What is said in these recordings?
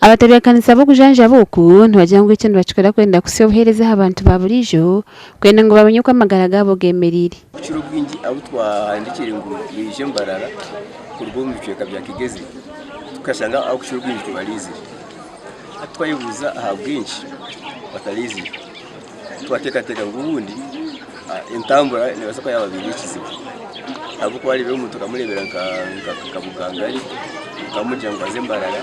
Abatebeekanisa b'okujanjaba oku nibagira ngu eki nibakikora kwenda kuhitsya obuheereza aha bantu ba buriijo kwenda ngu bamanye oku amagara gaabo gemereire. Okukira obwingi abu twahandiikire ngu baije Mbarara kuruga omu bicweka bya Kigezi tukashanga ab'okukira obwingi tibaraizire. Hati twayebuuza ahabw'enki bataraizire, twateekateeka ngu obundi entambura neebaasa kuba yaababaire ekizibu ahabw'okuba wareeba omuntu okamureebera nka Bugangari okamugira ngu aze Mbarara,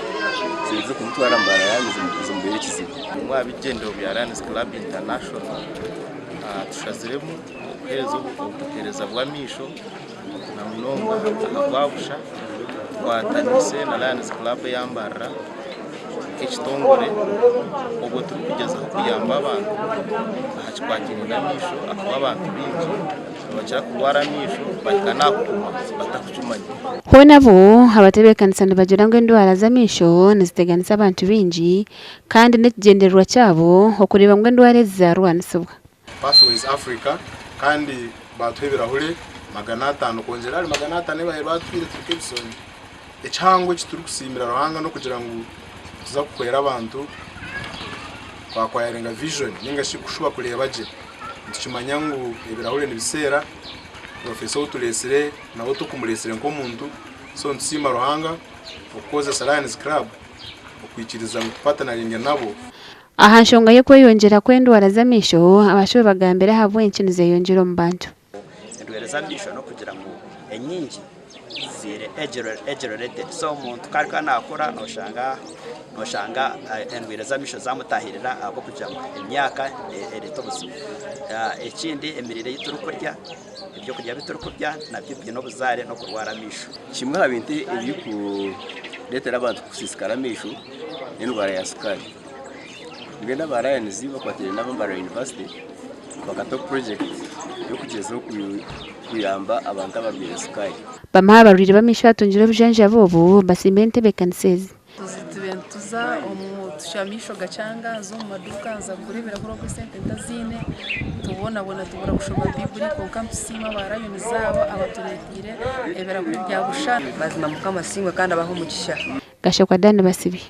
esente z'okumutwara Mbarara nizimubeera ekizibu. Bimwe aha bigyendererwa bya Lions Club International tushaziremu okuheereza obuheereza bw'amaisho na munonga ahabwa busha tukwatanise na Lions Club eya Mbarara nk'ekitongore obwo turikugyezaho kuyamba abantu aha kikwataine n'amaisho ahakuba abantu baingi nibakira kurwara amaisho bahika n'aha kuhuma batarikukimanya. Hoona bo abatebeekanisa nibagira ngu endwara z'amaisho niziteganisa abantu baingi kandi n'ekigyendererwa kyabo okureeba ngu endwara ezi zaarwanisibwa. Pathways Africa kandi baatuha ebirahure 500 kwongyera ahari 500 ebi baabaire baatuhaire turi nk'ebisongi. Ekihango eki turikusiimira Ruhanga n'okugira ngu nituza kuhwera abantu kwakwayaringa vision ninga shi kushuba kureeba gye. Nitukimanya ngu ebirahure nibiseera, Professor ou tureetsire nawe tukumureetsire nk'omuntu so nitusiima Ruhanga okukozesa Lions Club okwikiriza ngu tupatinaringe nabo. Aha nshonga y'okweyongyera kw'endwara z'amaisho, abashaho bagambire ahabw'enki nizeyongyera omu bantu. Endwaire z'amaisho n'okugira ngu enyingi ziri age related so omuntu ku arikuba nakura noshanga noshanga endwaire z'amaisho zamutahirira ahabw'okugira ngu emyaka ereeta obuzibu. Ekindi emiriire ei turikurya, ebyokurya ebi turikurya nabyo biine obuzaare n'okurwara amaisho. Kimwe aha bintu ebirikureetera abantu kusiisikara amaisho n'endwara ya sukaari. Mbwenu aba Lions bakwataine n'aba Mbarara University bakataho purojekiti y'okugyezaho kuyamba abantu abarwaire sukaari. Bamwe aha barwaire b'amaisho abatungire obujanjabi obu basiimire entebeekanisa ezi. Tube nituza omu tushusha amaisho gakyanga nza omu maduuka nza kugura ebirahuri obwo esente ntaziine tubonabona tubura kushoma Baiburi kwonka nitusiima aba Lions abo abatureeteire ebirahuri bya busha. Mazima Mukama asiimwe kandi abahe omugisha. Gashakwa Dan Basibi.